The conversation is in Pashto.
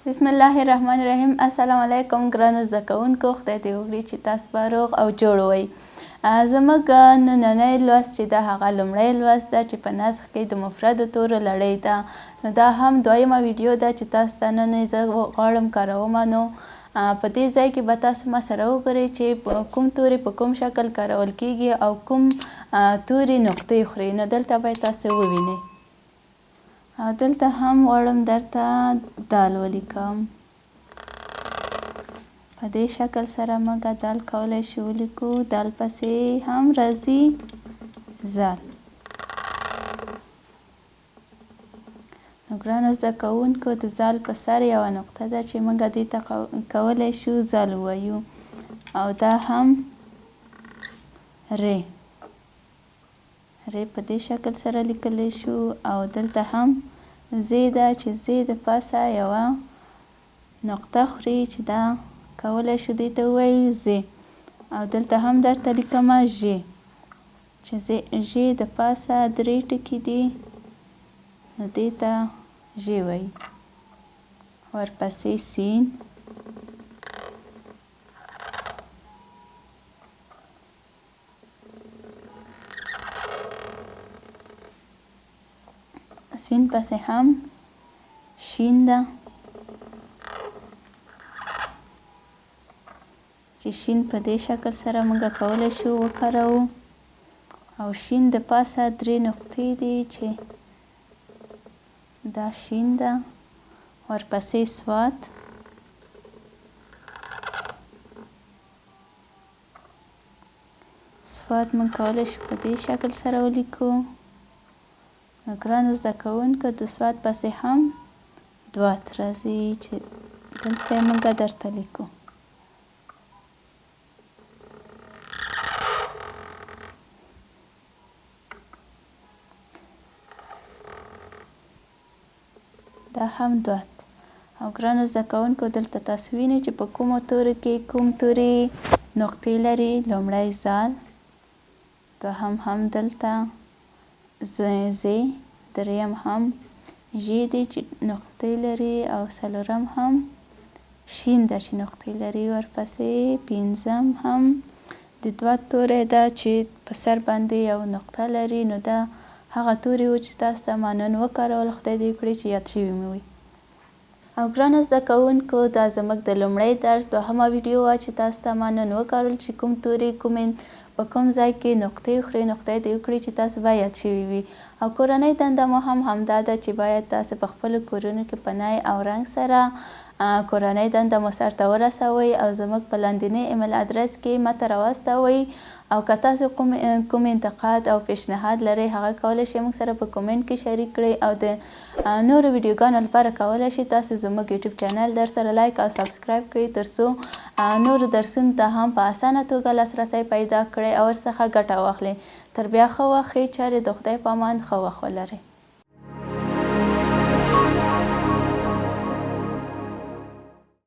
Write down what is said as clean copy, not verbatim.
بسم الله الرحمن الرحیم. السلام علیکم ګرانو زده کوونکو، خدای دې وکړي چې تاسو به روغ او جوړ وئ. زموږ نننی لوست چې دا هغه لومړی لوست ده چې په نسخ کې د مفردو تورو لړۍ ده، نو دا هم دویمه ویډیو ده چې تاسو ته نن یې زه غواړم کاروم. نو په دې ځای کې به تاسو ما سره وګورئ چې کوم توري په کوم شکل کارول کیږي او کوم توري نقطې خوري، نو دلته به تاسو ووینئ. او دلته هم غواړم درته دال ولیکم. په دې شکل سره موږ دال کولی شو ولیکو. دال پسې هم راځي زال. نو ګرانو زده کوونکو، د زال په سر یوه نقطه ده چې موږ دې ته کولی شو زال ووایو. او دا هم ر، ر په دې شکل سره لیکلی شو. او دلته هم زی ده چې زی د پاسه یوه نقطه خوري چې دا کولی شو دې ته ووایو زی. او دلته هم درته لیکمه ژ، چې ژ د پاسه درې ټکي دي، نو دې ته ژ وایي. ورپسې سین، سین پسې هم شین ده چې شین په دې شکل سره موږ کولی شو وکاروو. او شین د پاسه درې نقطې دي چې دا شین ده. ورپسې سواد، سواد موږ کولی شو په دې شکل سره ولیکو. نو ګرانو زده کوونکو، د سواد پسې هم دوات راځي چې دلته یې موږ درته لیکو. دا هم دوات. او ګرانو زده کوونکو، دلته تاسو وینئ چې په کومو تورو کې کوم توري نقطې لري. لومړی زال، دوهم هم دلته ز، دریم هم ژ دی چې نقطې لري، او څلورم هم شین ده چې نقطې لري. ورپسې پنځم هم د دوه توری ده چې په سر باندې یو نقطه لري. نو دا هغه توري وو چې تاسو ته ما نن وکارول. خدای دې وکړي چې یاد شوي مې وي. او ګرانو زده کوونکو، دا زموږ د لومړی درس دوهمه ویډیو وه چې تاسو ته ما نن وکارول چې کوم توري کومې په کوم ځای کې نقطې خوري. نو خدای دې وکړي چې تاسو به یاد شوي وي. او کورنۍ دنده مو هم همدا ده چې باید تاسو په خپلو کورونو کې په نی او رنګ سره کورنۍ دنده مو سرته ورسوئ او زموږ په لاندیني ایمیل ادرس کې ماته راواستوئ. او که تاسو کوم انتقاد او پیشنهاد لرئ، هغه کولی شئ موږ سره په کومنټ کې شریک کړئ. او د نورو ویډیوګانو لپاره کولی شئ تاسو زموږ یوټیوب چینل در سره لایک او سبسکرایب کړئ، تر څو نورو درسونو ته هم په اسانه توګه لاسرسی پیدا کړئ او ورڅخه ګټه واخلئ. تر بیا ښه وخت، ښې چارې، د خدای په امان، ښه وخت ولرئ.